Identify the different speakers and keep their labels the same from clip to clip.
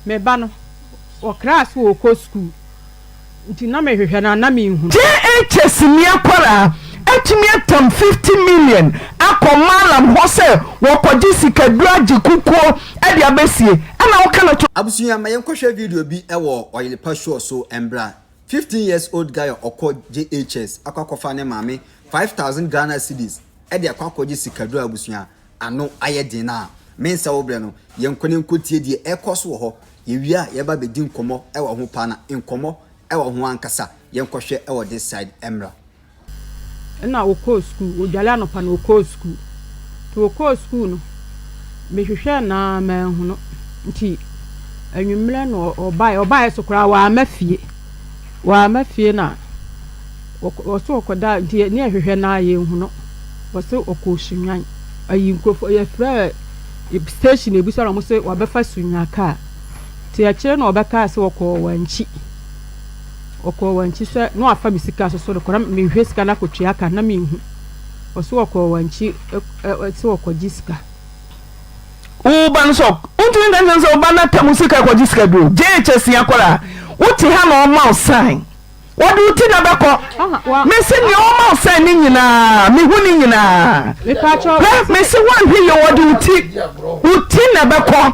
Speaker 1: Me ba no, ɔkraa sɛ ɔrekɔ sukuu nti na mehwehwɛ no a na menhu no.
Speaker 2: JHS ni akwadaa atumi atam 50 million akɔ Mallam hɔ sɛ wɔkɔgye sikaduro agye kukuo de abɛsie ɛna woka no to.
Speaker 3: Abusua ma yɛnkɔhwɛ video bi wɔ Ɔyerepa show so mbra. 15 years old guy a ɔkɔ JHS akɔ akɔfa ne maame 5000 Ghana cedis de akɔ akɔgye sikaduro abusua ano ayɛ den a, mensɛ wo berɛ no, yɛnkɔ na yɛnkɔtie deɛ ɛrekɔ so wɔ hɔ. Yɛwie a, yɛba abɛdi nkɔmmɔ wɔ ho paa na nkɔmmɔ wɔ ho ankasa. Yɛnkɔhwɛ wɔ this side mmra.
Speaker 1: Nna ɔkɔɔ skuul, odwale anɔpa na ɔkɔɔ skuul. Ntsi ɔkɔɔ skuul no, mehwehwɛɛ no ara mannhu no. Ntsi anwummerɛ na ɔbaeɛ, ɔbaeɛ so koraa ɔamma fie. Ɔamma fie na ɔse ɔkɔdaa, ntsi ne yɛhwehwɛ no ara yennhu no. Ɔse ɔkɔɔ Sunyani. Ayi nkorɔfo yɛfrɛɛ station ebisa na wɔse ɔabɛfa Sunya kaa. Ntsi akyire na ɔbɛkaa sɛ ɔkɔɔ Wankyi. Ɔkɔɔ Wankyi sɛ na wafa me sika soso rekɔ na mehwɛ sika no akɔtua ka na menhu. Ɔse ɔkɔɔ Wankyi sɛ ɔkɔgye sika.
Speaker 2: Wo ba no sɛ wontumi nka nkyerɛ no sɛ wo ba no atam wo sika kɔgye sika duro. JHS akwadaa wote ha na ɔma wo sign. Wɔde wo ti na bɛkɔ. Mese nea ɔma wo sign ne nyinaa mehu ne nyinaa. Hwɛ mese woanhwɛ yie wɔde wo ti wo ti na bɛkɔ.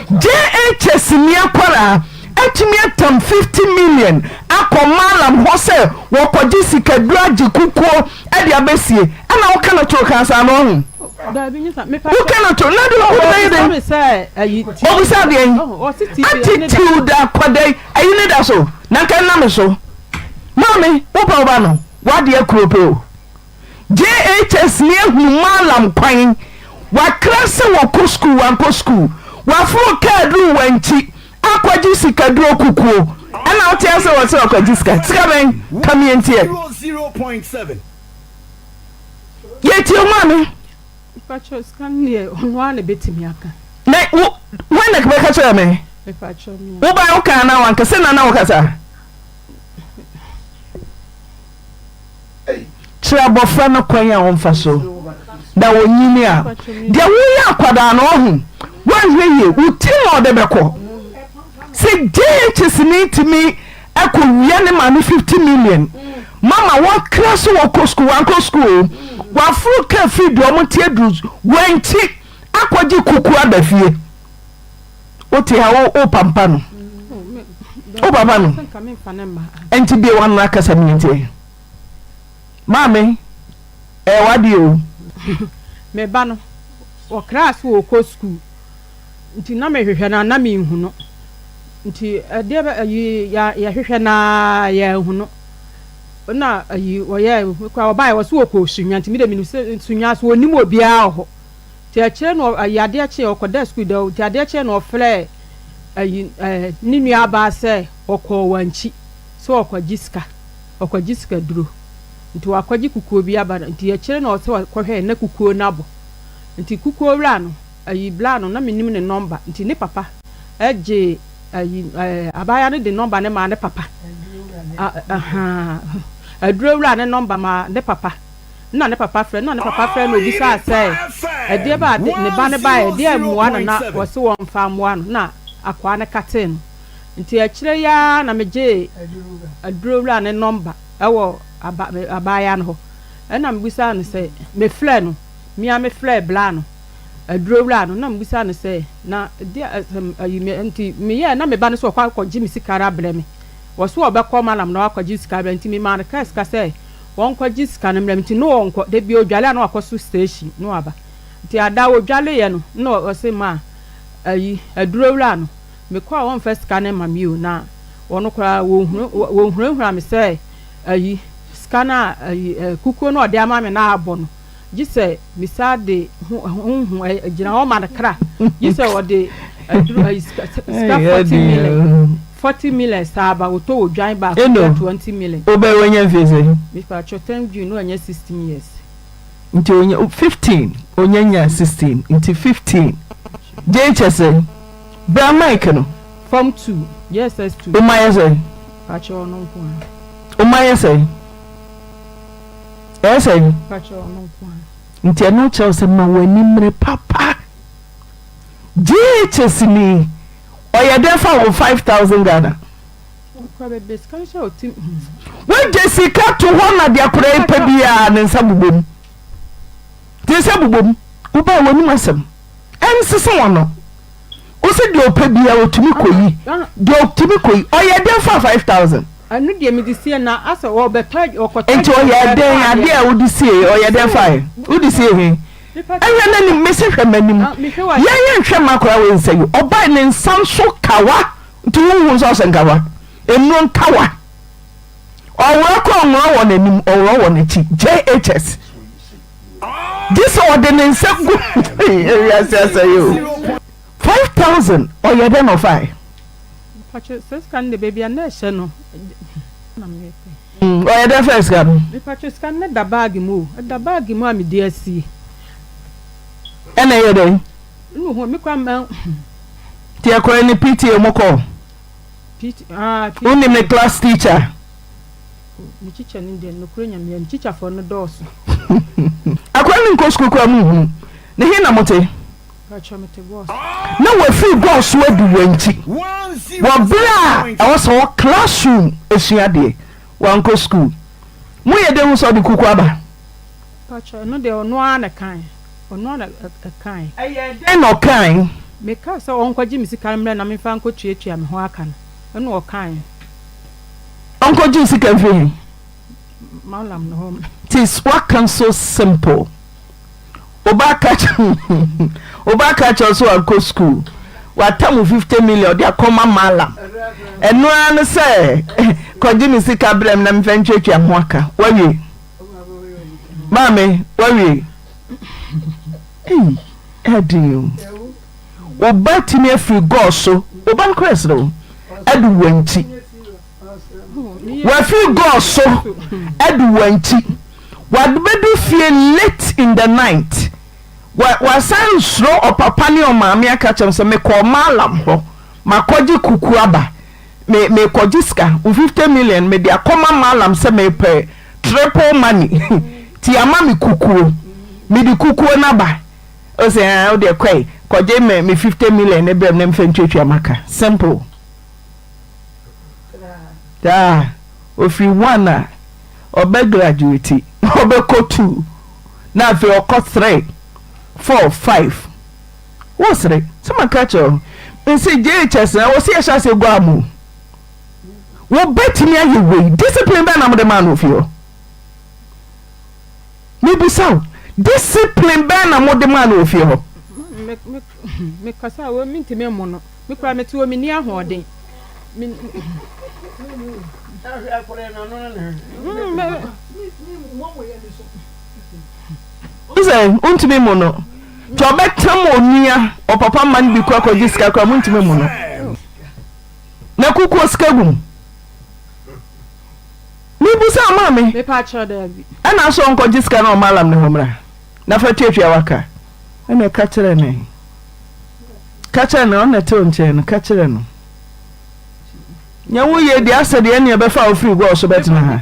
Speaker 2: JHS ni akwadaa atumi atam 50 million akɔ Mallam hɔ sɛ wɔkɔgye sikaduro agye kukuo de abɛsie ɛna woka no toro kaa saa no ɔho woka no toro na de wode bɛyɛ dɛn ɔbisa deɛn attitude akwadaa yi ayi ne da so na nka nna me so maame wopɛ wo ba no wadeɛ kuro pɛ o JHS ni ahunu Mallam kwan wakra sɛ wɔkɔ sukuu wankɔ sukuu waforo kaa duru wankyi akɔgye sikaduro kukuo ɛna wote ase wɔ sɛ ɔkɔgye sika sika bɛn ka me yɛntiɛ yɛtie wo maame.
Speaker 1: Mpakyɛw sika no deɛ ɔno ara na ɛbɛtumi aka.
Speaker 2: Na wo wɔn na bɛka kyerɛ me.
Speaker 1: Mepakyɛw me.
Speaker 2: Wo ba wo kan na wanka sɛ na na wokasa. Kyerɛ abɔfra no kwan a ɔmfa so na ɔnyini a, deɛ woyɛ akwadaa no ɔho woanhwɛ yie wo ti na ɔde bɛkɔ. Sɛ JHS ni tumi kɔ wia ne maame 50 million mama wakra sɛ wɔkɔ sukuu wankɔ sukuu o waforo kaa firi deɛ ɔmo te aduru wankyi akɔgye kuku aba fie wote ha wo pampa no wo papa no nti bie wano akasa mi nti maame ɛyɛ wade o.
Speaker 1: Me ba no ɔkraa so ɔkɔ sukuu nti na mehwehwɛ no a na menhu no nti ɛdeɛ bɛ ayi yɛhwehwɛ no ara yɛanhu no na ayi ɔyɛ koraa ɔbaeɛ wɔ so ɔkɔɔ Sunya nti me deɛ menim sɛ Sunya so ɔnim obiara wɔ hɔ nti akyire no ayi adeɛ kyeeɛ ɔkɔdaa sukuu da nti adeɛ kyeeɛ na ɔfrɛɛ ayi ɛɛ ne nuabaa sɛ ɔkɔɔ Wankyi sɛ ɔkɔgye sika ɔkɔgye sika duro nti wakɔgye kukuo bi aba nti akyire na ɔsɛ ɔkɔhwɛɛ na kukuo no abɔ nti kukuo wura no ayi bla no na mennim ne nɔmba nti ne papa gyee ayi ɛɛ abaayewa no de nɔmba no maa ne papa ahaa aduro wura ne nɔmba maa ne papa na ne papa frɛ na ne papa frɛ na obisaa sɛ ɛdeɛ ba ade ne ba no baeɛ ɛdeɛ mmoa no na wɔse wɔmfa mmoa no na akwaa no katee no nti akyire yi ara na megyee aduro wura ne nɔmba ɛwɔ aba abaayewa no hɔ ɛna mebisaa no sɛ mefrɛ no me ara mefrɛɛ bla no aduro wura no na mebisa no sɛ, na deɛ asɛm ayi me nti meyɛɛ na me ba no sɛ ɔkɔ akɔgye me sika no abrɛ me. Ɔse ɔbɛkɔ Mallam na wakɔgye sika abrɛ nti memaa no kaa sika sɛ ɔnkɔgye sika no mmrɛ me nti na ɔnkɔ. Da biara ɔdwale a na wakɔ so station na waba. Nti ada a ɔdwaleeɛ no na ɔse ma ayi aduro wura no mekɔ a ɔmfa sika no mma me o na ɔno koraa wɔhunahuna me sɛ ayi sika no a ayi kukuo no a ɔde ama me no abɔ no Gye sɛ mesaa de ho honhom gyina hɔ ma no kra. Gye sɛ ɔde aduru ayi sika sika 40 million 40 million saa ba ɔtɔ odwan baako
Speaker 2: Eno,
Speaker 1: bia 20 million.
Speaker 2: wobɛyɛ wanya mfie sɛn?
Speaker 1: Mepakyɛ 10 June na wanya 16 years.
Speaker 2: Nti onya 15 onya nya 16 nti 15 JHS sɛn? Bra mic no.
Speaker 1: Form 2 JSS 2.
Speaker 2: Wo mma yɛ sɛn?
Speaker 1: Pakyɛ ɔno nko ara.
Speaker 2: Wo mma yɛ sɛn? Ɛyɛ sɛn? Nti ɛno kyerɛ wo sɛ ma w'ani mmere papa. JHS ni. Ɔyɛ dɛn fa wo 5000 Ghana? Wogye sika to hɔ na deɛ akwadaa yi pɛ biara ne nsa bobɔ mu. Ne nsa bobɔ mu. Wobaa w'anim asɛm. Ɛnsesa w'ano. Wo se deɛ ɔpɛ biara ɔtumi kɔyi. Deɛ ɔtumi kɔyi. Ɔyɛ dɛn fa 5000?
Speaker 1: Ɛno deɛ mede sie na asɛ ɔbɛtɔ ɔkɔtɔ.
Speaker 2: Nti ɔyɛ dɛn adeɛ a wode sie ɔyɛ dɛn fae? Wode sie he? Ɛhwɛ n'anim mese hwɛ m'anim. Yɛn yɛn nhwɛ mma akwadaa wei nsa yi. Ɔbae ne nsa nso kawa nti wonhu sɛ ɔhyɛ nkawa. Nnuro nkawa. Ɔworɔ kɔ ɔnworɔ wɔ n'anim ɔworɔ wɔ n'akyi. JHS. Gye sɛ ɔde ne nsa gu ewiase asɛe o. 5000 ɔyɛ dɛn na ɔfae?
Speaker 1: Mpakyɛ sɛ sika no de baabi a na ɛhyɛ no na mepɛ.
Speaker 2: Ɔyɛ dɛn faa sika no?
Speaker 1: Mepakyɛ sika no da bag mu o, ɛda bag mu a mede asie.
Speaker 2: Ɛna ɛyɛ dɛn?
Speaker 1: Ɛna ohun me koraa ma.
Speaker 2: Nti ɛkɔɛ ne PTA mo kɔ?
Speaker 1: PT ah PTA.
Speaker 2: Wonim ne class teacher?
Speaker 1: Me teacher no deɛ nokorɛ Nyame me teacher foɔ no dɔɔso.
Speaker 2: Akora no nkɔ sukuu koraa mo nhunu ne he na mote?
Speaker 1: Pakyɛ mete Gɔs.
Speaker 2: Na wafiri Gɔs so adu Wankyi wɔ berɛ a ɛwɔ sɛ ɔwɔ classroom sua adeɛ. Wankɔ sukuu. Moyɛ dɛn hu sɛ ɔde kuku aba?
Speaker 1: Pakyɛ ɛno deɛ ɔno ara na ɛkae. Ɔno ara na ɛkae.
Speaker 2: Ɛyɛɛ dɛn na ɔkae?
Speaker 1: Mekaa sɛ ɔnkɔgye me sika no mmrɛ na memfa nkɔtuatua me ho aka no, ɛna ɔkae.
Speaker 2: Ɔnkɔgye wo sika mfiri he?
Speaker 1: Mallam no hɔ.
Speaker 2: Nti waka so simple. Wo ba ka wo ba ka kyerɛ sɛ wankɔ sukuu watam wo 50 million ɔde akɔma malam ɛno ara no sɛ kɔgye me sika brɛ me na memfa ntwatwa ho aka wawie maame wawie ei ɛden o wo ba tumi afiri gɔɔ so wo ba no kora ɛserɛ wo ɛde wankyi Wafiri God so adu wankyi. Wabɛdu fie late in the night. Wa wasan nsuro ɔpapa ne ɔmaame aka kyerɛ sɛ mekɔɔ mallam hɔ makɔgye kuku aba. Me mekɔgye sika wo 50 million mede akɔma mallam sɛ mepɛ triple money nti ama me kukuo. Mede kukuo no aba. Ose ɛɛ wodeɛ kɔe kɔgye me me 50 million no brɛ me na memfa ntuatua maka. Simple. Daa ofiri one a ɔbɛ graduate ɔbɛkɔ two na afei ɔkɔ three four five wosere sɛ maka kyerɛ wo mese JHS na wɔsi yɛhyɛ ase gua mu wobɛtumi ayɛ wei discipline bɛn na mode maa no ofie hɔ mebisa wo discipline bɛn na mode maa no ofie hɔ
Speaker 1: mekasa a mentumi mmo no Me koraa mete hɔ menni ahoɔden. Me.
Speaker 2: Sɛ wontumi mu no nti ɔbɛtam onua ɔpapa ma no bi kɔ akɔgye sika koraa montumi mu no na kukuo sika gu mu mebusa maame ɛna so ɔnkɔgye sika na ɔmalam ne hɔ mmra na fa tuatua waka ɛna ɛka kyerɛ ne Ka kyerɛ no, ɔno na ɛte wo nkyɛn no, ka kyerɛ no. Nyɛ wo yɛ deɛ asɛ deɛ ɛneɛ bɛfa wo firi gɔɔ so bɛtena ha.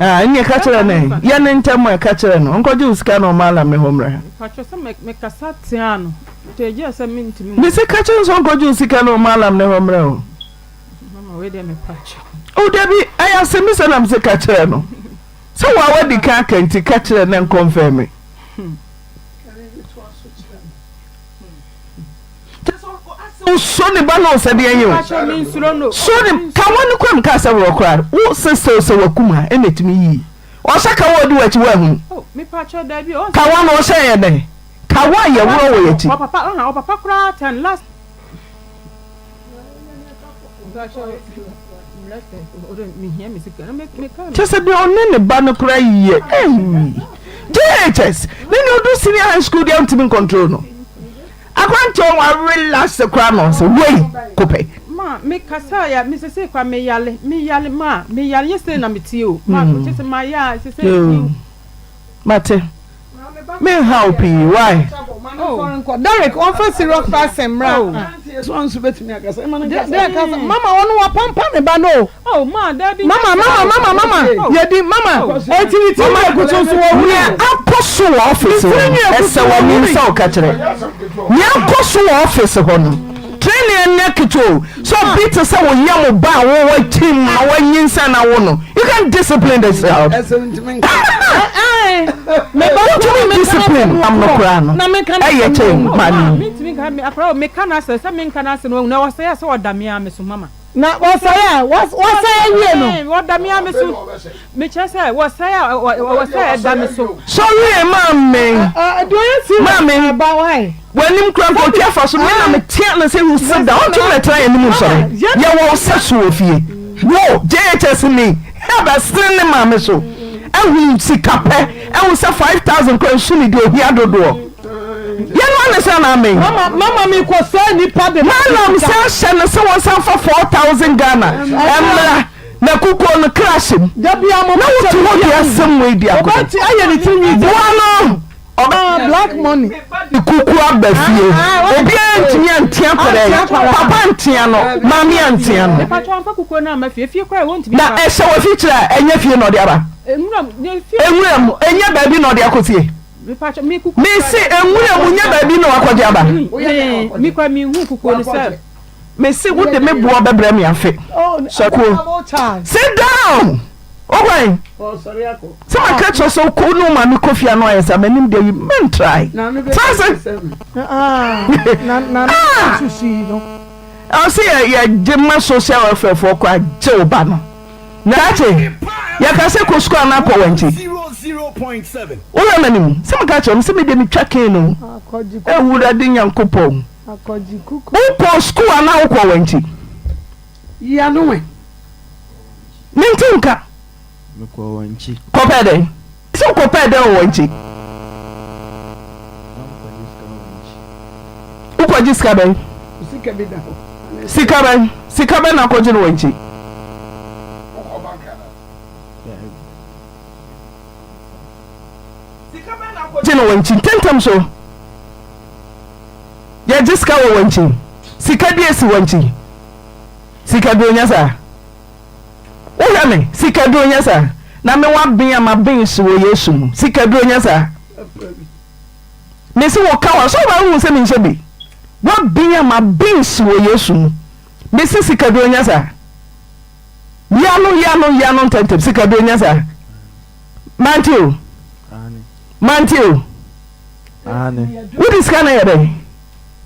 Speaker 2: Ah, ɛneɛ ka kyerɛ no yɛ ne ntɛm ɛ, ka kyerɛ no. Ɔnkɔgye wo sika na ɔma alam ne hɔ mmra ha. Mese ka kyerɛ no sɛ ɔnkɔgye wo sika na ɔma alam ne hɔ mmra o. O dabi, ɛyɛ asɛmmisa na mese ka kyerɛ no. Sɛ wo a wadi kan aka nti ka kyerɛ no nkɔmfɛn me. Wosɔ ne ba no sɛ deɛ yɛ o. So ne kawa no kura mu kaa sɛ worɔ koraa wo sɛ sɛ wakum a ɛna ɛtumi yii. Ɔhyɛ kawa ɔdi w'akyi woahunu. Kawa no ɔhyɛ yɛ dɛn? Kawa yɛ worɔ wɔ yɛkyi. Kyɛ sɛ deɛ ɔne ne ba no koraa yɛ ei JHS ne nea ɔdu senior high school deɛ ɔntumi ncontrol no akwankyɛn wa relax koraa na ɔsɛ wei kopɛ.
Speaker 1: Ma me kasa ya me sese kwa me yale me yale ma me yale nye sɛ na me tie o ma kyɛ sɛ ma ya sese.
Speaker 2: Mate. Me nha wo pii why?
Speaker 4: Oh. Derek ɔnfa serious person mmra. Oh. Derek kasa mama ɔno wapampa ne ba no.
Speaker 1: Oh ma dabi.
Speaker 4: Mama mama mama mama yɛdi mama eti ne ti nwi ekutu nso wɔ wuri.
Speaker 2: Nea akɔ so wɔ office hɔ no ɛsɛ w'ani nsa wo ka kyerɛ. Nea akɔ so wɔ office hɔ no. Trenee nyɛ ketewa o. Sɛ obi te sɛ wo yam ba a wo wakyim na wanyinsɛn na wo no, you can discipline the child. Wotumi discipline am no koraa no, ɛyɛ kyɛn maame yi.
Speaker 1: Meka no asɛ sɛ menka no asɛ no wahu na wɔsɛe a sɛ ɔda me ara me so mama.
Speaker 4: Na wɔsɛe a wɔsɛe awie no.
Speaker 1: Wɔda me ara me so. Mekyerɛ sɛ wɔsɛe a wɔsɛe ɛda me so.
Speaker 2: Sɔre maame. Maame. W'anim kura nka otwa fa so me na metea no sɛ you sit down ɔntumi na tena yɛn anim nsɔre yɛwɔ wo sɛ so wɔ fie wo JHS ni ɛbɛsene ne maame so ɛhu sika pɛ ɛhu sɛ 5000 kura nsu ne deɛ ohia dodoɔ yɛn no ane sɛ na amen.
Speaker 4: Mama mama mi kɔ sɛ nipa de.
Speaker 2: Malam sɛ ahyɛ no sɛ wɔn san fa 4000 Ghana ɛmmra na kukuo no kra hyɛ mu na wote hɔ de asɛm wei di agorɔ boa no.
Speaker 4: Ɔbaa black money.
Speaker 2: De kuku aba fie. Obiara ntumi antea akwadaa yi. Papa ntea no, maame antea no. Na ɛhyɛ wɔ afikyire a, ɛnyɛ fie na ɔde aba. Nwura mu, ɛnyɛ baabi na ɔde akɔsie. Mese nwura mu nyɛ baabi na wakɔgye aba. Mese wode me boɔ bɛbrɛ me afe. Sɛ kuo. Sit down! Wokwan? Sɛ maka kyerɛ sɛ wokɔ ne wo maame kɔ fie ano ayɛ saa m'anim deɛ yi mentrae. Tra ase. Ɔsɛ yɛ yɛgye ma social welfare foɔ kɔ agye wo ba no. Na kye yɛka sɛ kɔ sukuu anaa kɔ wankyi. Wohwɛ m'anim sɛ meka kyerɛ m sɛ medeɛ metwa kee no. Awurade Nyankopɔn. Wokɔ sukuu anaa wokɔ wankyi. Mente nka.
Speaker 5: Mekɔɔ wɔn nkyi.
Speaker 2: Kɔpɛɛ dɛn? Sɛ wokɔpɛɛ dɛn wɔ wɔn nkyi?
Speaker 5: Na mekɔgye sika wɔ wɔn nkyi.
Speaker 2: Wokɔgye sika bɛn?
Speaker 6: Sika bi da hɔ.
Speaker 2: Sika bɛn? Sika bɛn na akɔgye no wɔn nkyi?
Speaker 5: Daabi.
Speaker 2: Sika bɛn na akɔgye no wɔn nkyi? Ntɛmntɛm so. Yɛgye sika wɔ wɔn nkyi. Sika bi esi wɔn nkyi. Sika duro nyɛ saa. Wohwɛ me, sika duro nyɛ saa. Na me waben a maben so wɔ Yesu mu. Sika duro nyɛ saa. Mese wo ka wa so ba hu sɛ menhyɛ bi. Waben a maben so wɔ Yesu mu. Mese sika duro nyɛ saa. Ya no ya no ya no ntɛntɛm sika duro nyɛ saa. Mante o. Mante o. Wode sika na yɛ dɛn?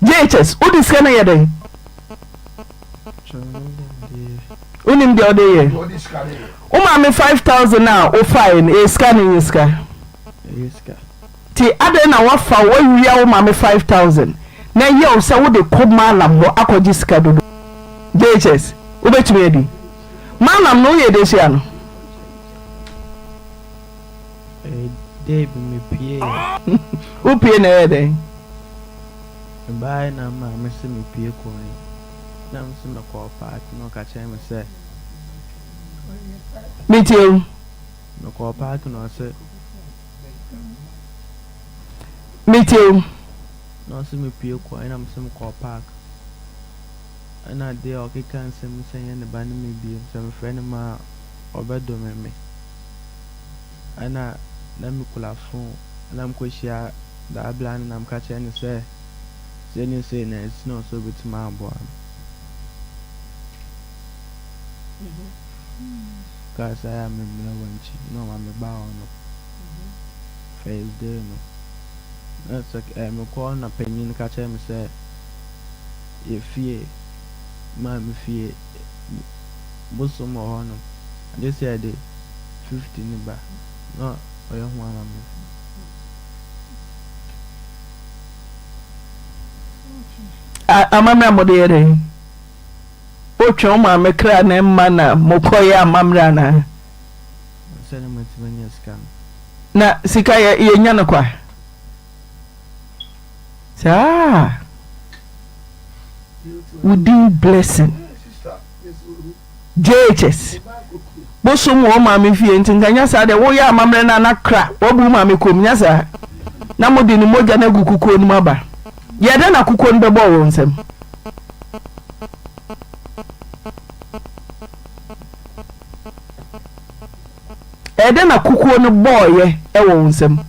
Speaker 2: JHS, wode sika no yɛ dɛn? Wonim deɛ wode yɛ? Wo maame 5000 a wofaeɛ no, ɛyɛ sika na ɛnyɛ sika? Nti adɛn na woafa woawia wo maame 5000 na ɛyɛ wo sɛ wode kɔ maalam hɔ akɔgye sika dodo? JHS, wobɛtumi adi? Maalam no woyɛ de hyia no?
Speaker 5: Dave mepie.
Speaker 2: Wopie na ɛyɛ dɛn?
Speaker 5: Mebaeɛ na maame se mepue kɔeɛ na me se mekɔɔ park na ɔka kyerɛɛ me sɛ.
Speaker 2: Metie wo.
Speaker 5: Mekɔɔ park na ɔse.
Speaker 2: Metie wo.
Speaker 5: Na ɔse mepue kɔeɛ na me se mekɔɔ park ɛna deɛ ɔkeka nsɛm sɛ ɛnyɛ ne ba ne me bio sɛ mefrɛ no ma a ɔbɛdome me. Ɛna na me kura phone ɛna me kɔ hyia daa bra no na me ka kyerɛ no sɛ sei ne sei na asi na ɔsɛ ɔbɛtumi aboa me. Ɔkaa sɛ ayɛ a me mmrɛ wɔ nkyi na ɔma me baa hɔ no first day no na sɛ ɛɛ me kɔ hɔ na panyin no ka kyerɛ me sɛ yɛ fie maa me fie bosom wɔ hɔ nom agye sɛ yɛde 50 no ba na ɔyɛ ho amammerɛ.
Speaker 2: Amammerɛ a mode yɛ dɛn? Wotwe wo maame kra na ɛmma na mokɔyɛ amammerɛ anaa?
Speaker 5: Sɛ ne matumi anya sika no.
Speaker 2: Na sika yɛ yɛnya no kwa? Saa. Wo din blessing. JHS bosom wɔ wo maame fie nti nka nyɛ saa deɛ woyɛ amammerɛ no a na kra wabu wo maame kɔm nyɛ saa na mode ne mogya no agu kukuo no mu aba yɛ dɛn na kukuo no bɛbɔ wo nsam. Ɛyɛ dɛn na kukuo no bɔɔyɛ wɔ wo nsam.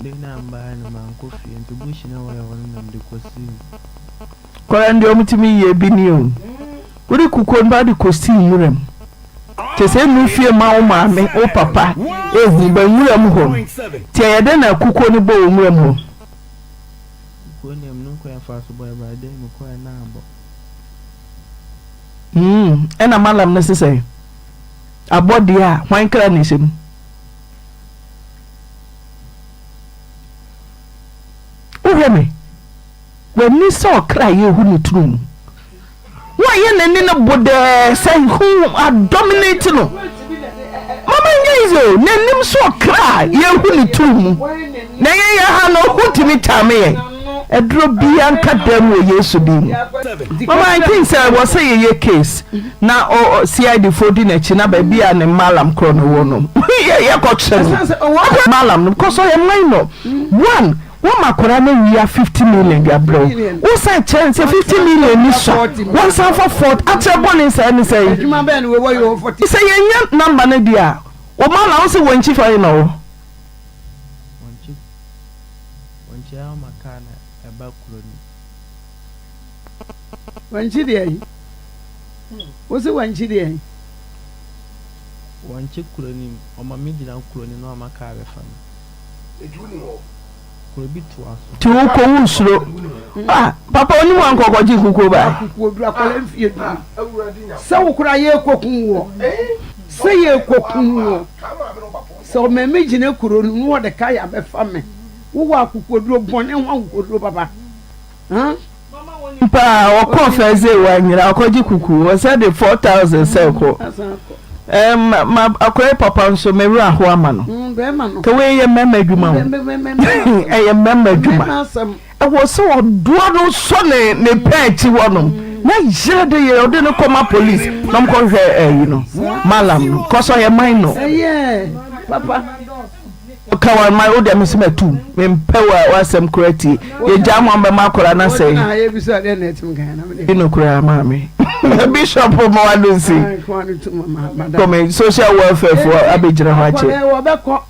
Speaker 5: Dɛn na mbaeɛ no mankɔ fie nti bush na wɔyɛ hɔ no na mede kɔsii mu.
Speaker 2: Nkwadaa no deɛ wɔtumi yɛ bi ni o. Wode kukuo no ba de kɔsi nwura mu. Kyerɛ sɛ ɛnnu fie ma wo maame, wo papa ɛhu ba nwura mu hɔ no. Nti ɛyɛ dɛn na kukuo no bɔ wɔ nwura mu hɔ?
Speaker 5: Kukuo no deɛ menim kwan a ɛfaa so bɔeɛ but ɛdɛn mekɔeɛ na abɔ.
Speaker 2: Hmm, ɛna malam no se sɛn? Abɔ deɛ a, hwan kra na ɛhyɛ mu? Wohwɛ me, w'ani sɛ ɔkra a yɛhu ne tiri mu. Woayɛ n'ani no bodɛɛ sɛ hu adominate no. Mama nyɛ easy o, n'anim sɛ ɔkra a yɛhu ne tiri mu. Na yɛn yɛ ha no, hu tumi tame yɛn. Aduro biara nka dam wɔ Yesu din mu. Mama I think sɛ wɔ sɛ yɛyɛ case na CID foɔ di n'akyi na baabi a ne malam korɔ no wɔ no yɛkɔkyerɛ no malam no because ɔyɛ minor one Wama akwadaa no awia 50 million de abrɛ wo. Wosan kyerɛ no sɛ 50 million ni sua. Wɔnsan fa 40 akyerɛ bɔne saa ne sɛn? Sɛ yɛnya number no deɛ a, wo ma na wo se wɔn nkyi fa he na ɔwɔ?
Speaker 4: Wankyi deɛn? Wo se wankyi deɛn?
Speaker 5: Wankyi kuro nim, ɔma me gyina kuro nim na wama kaa bɛfa me. Kuro bi toa so.
Speaker 2: Nti wo kɔ wo nsuro. Ah papa onim wa nkɔ kɔgye kukuo ba.
Speaker 4: Akukuo duru akwadaa mfie du. Sɛ wo koraa yɛ kɔ kun woɔ. Sɛ yɛ kɔ kun woɔ. Sɛ ɔma me gyina kuro no mu na ɔde kaya bɛfa me. Wowɔ akokoduro bɔne ho akokoduro papa. Huh?
Speaker 2: Paa ɔkɔɔ fɛsee wanyera ɔkɔgye kuku ɔsɛ de 4000 sɛ kɔ ɛm ma akɔyɛ papa nso me werɛ aho ama no ka wei yɛ mmarima adwuma o ɛyɛ mmarima adwuma ɛwɔ sɛ ɔdoa no sɔ ne ne pɛ akyi hɔ nom na yere de yere ɔde no kɔma police na ɔmkɔhwɛ ɛyi no malam no kɔsɔ yɛ man no
Speaker 4: papa
Speaker 2: Ka wa ma wo deɛ mese matu mempɛ wa w'asɛm koraa tie yɛgyaa mo ambɛma akɔra na sɛ no koraa maame bishop ma wano nsi kɔmɛ social welfare foɔ abɛgyina hɔ akyɛ
Speaker 4: wɔbɛkɔ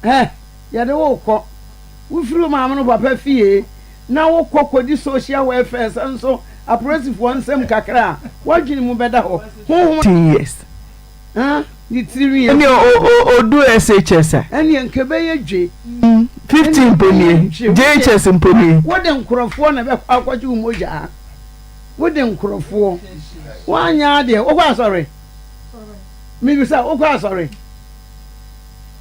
Speaker 4: ɛ yɛde wo kɔ wofiri wo maame no papa fie na wokɔ kɔdi social welfare sɛ nso apolisifoɔ nsɛm kakra a woadwene mu bɛda hɔ honhom
Speaker 2: years
Speaker 4: Ah, ne tirinwi yɛ.
Speaker 2: Ɛnneɛ o o odu SHS a.
Speaker 4: Ɛnneɛ nka ɛbɛyɛ dwe.
Speaker 2: 15 mpo nie, JHS mpo nie.
Speaker 4: Wode nkorɔfoɔ na ɛbɛkɔ akɔgye wo mogya. Wode nkorɔfoɔ. Woanyɛ adeɛ, wokɔ asɔre? Mebisa, wokɔ asɔre?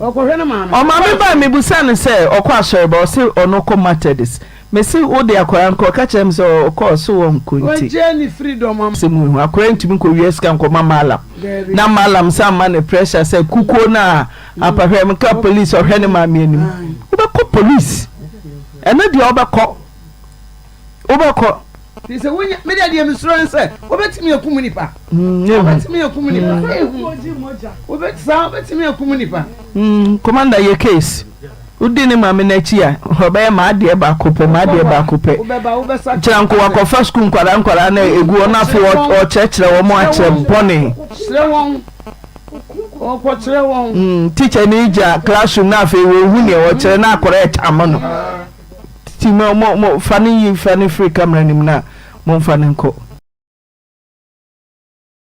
Speaker 4: Ɔkɔhwɛ ne maame.
Speaker 2: Ɔmaame baa mebusa no sɛ ɔkɔ asɔre ba ɔse ɔno kɔ Methodist. Mese wode akwadaa no kɔ ɔka kyerɛ me sɛ ɔkɔ ɔse ɔnkɔ nti.
Speaker 4: Wagye ne freedom ama.
Speaker 2: Sɛ mu ehu akwadaa ntumi nkɔ wia sika nkɔma mallam na mallam san ma no pressure sɛ kukuo no a apahwɛ nka police ɔhwɛ ne maame anim wobɛkɔ police ɛno deɛ wobɛkɔ wobɛkɔ.
Speaker 4: Fi sɛ wonya me deɛ deɛ mesuro ne sɛ wobɛtumi akum nipa wobɛtumi akum nipa wobɛtumi saa wobɛtumi akum nipa.
Speaker 2: Commander yɛ case. Wodi ne maame no akyi a, ɔbɛyɛ m'adeɛ baako pɛ, m'adeɛ baako pɛ. Kyerɛ nko wakɔfa sukuu nkwadaa nkwadaa na egu hɔ na afei ɔkyerɛkyerɛ wɔn akyerɛ bɔne.
Speaker 4: Kyerɛ wɔn, ɔkɔkyerɛ wɔn.
Speaker 2: Mm, teacher ni gya classroom na afei wɔhu nea ɔkyerɛ na akwadaa ɛtama no. Ti mo mo mo fa ne yi fa ne firi camera nim na mo nfa ne nkɔ.